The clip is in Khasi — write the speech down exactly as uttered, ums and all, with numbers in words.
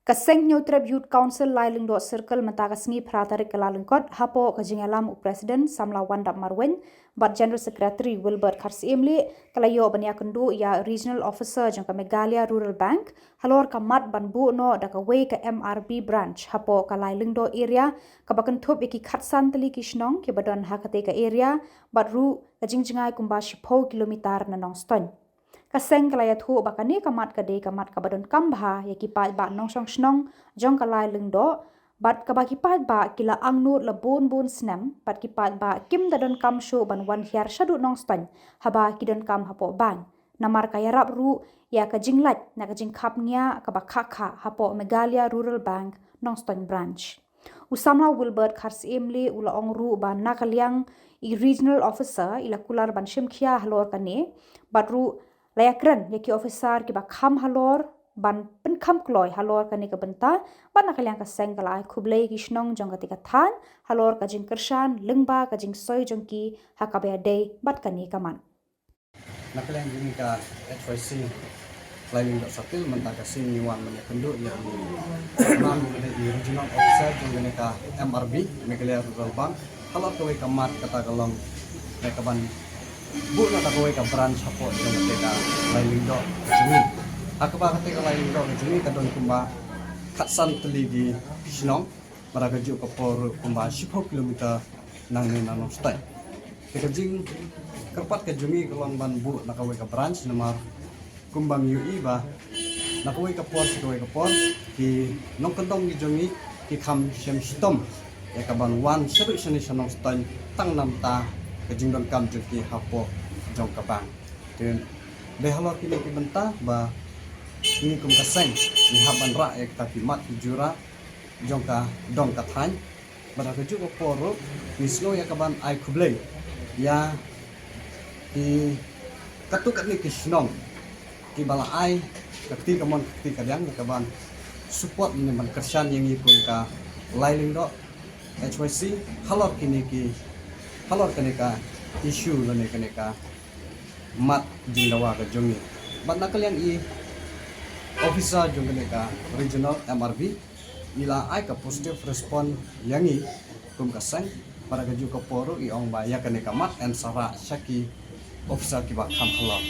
Ka Seng Hynñiewtrep Youth Council Lailingdoh Circle mynta ka sngi phra tarik Kyllalyngkot, hapoh ka jingïalam u President Samla Wandap Marwein bad General Secretary Wilbert Kharsyiem Lieh, ka la ïoh ban ïakynduh ïa Regional Officer jong ka Meghalaya Rural Bank halor ka mat ban buh noh da kawei ka M R B branch hapoh ka Lailingdoh area, kaba kynthup ïa ki khatsan tylli ki shnong kiba don ha katei ka area, bad ruh ka jingjngai kumba shiphew kilometer na Nongstoiñ. Ka seng ka la ïathuh ba kane ka mat ka dei ka mat kaba donkam bha ïa ki paidbah nongshong shnong jong ka Lailingdoh, bad kaba ki paidbah ki la angnud la bun bun snem, bad ki paidbah kim da donkam shuh ban wan hiar shaduh Nongstoiñ haba ki donkam hapoh bank. Namar ka ïarap ruh ïa ka jinglait na ka jingkhapngiah kaba khah khah hapoh Meghalaya Rural Bank Nongstoiñ Branch. U Samla Wilbert Kharsyiem Lieh u la ong ruh ba na ka liang i Regional Officer i la kular ban shim khia halor kane, bad ruh la ïakren ïa ki officer kiba kham halor ban pynkham kloi halor kane ka bynta, bad na ka liang ka seng ka la ai khublei ïa ki shnong jong katei ka thaiñ halor ka jingkyrshan lyngba ka jingsoi jong ki ha kaba ïadei bad kane ka mat. Na ka liang jong ka H Y C Lailingdoh Circle mynta ka sngi ngi wan ban ïakynduh ïa i Mam, i Regional Officer jong kane ka M R B, Meghalaya Rural Bank, halor kawei ka mat kata ka long kane ka ban buh noh da kawei ka branch hapoh jong kata ka Lailingdoh ka jong ngi. Ha kaba kata ka Lailingdoh ka jong ngi ka don kumba khatsan tylli ki shnong, bad ha kajuh ka por ruh kumba shiphew kilometer nangne na Nongstoiñ. Te ka jingkyrpad ka jong ngi ka long ban buh na kawei ka branch, namar kumba ngi ïohi ba na kawei ka por sha kawei ka por ki nongkyndong ki jong ngi ki kham shem shitom ïa ka ban wan shaduh shane sha Nongstoiñ tang namar ka jingdonkam jong ki hapoh jong ka bank. Te dei halor kine ki bynta ba ngi kum ka seng ngi hap ban rah ïa kita ki mat ki jura jong ka dong ka thaiñ. Bad ha kajuh ka por ruh ngi sngew ïa ka ban ai khublei ïa ki katto katne ki shnong kiba la ai ka kti kamon ka kti kadiang ïa ka ban support ne ban kyrshan ïa ngi kum ka Lailingdoh H Y C halor kine ki, halor kane ka issue lane kane ka mat jingdawa ka jong ngi. Bad na ka liang i officer jong kane ka Regional M R B i la ai ka positive response ïa ngi kum ka seng, bad ha kajuh ka por ruh i ong ba ïa kane ka mat yn sa rah sha ki officer kiba kham halor.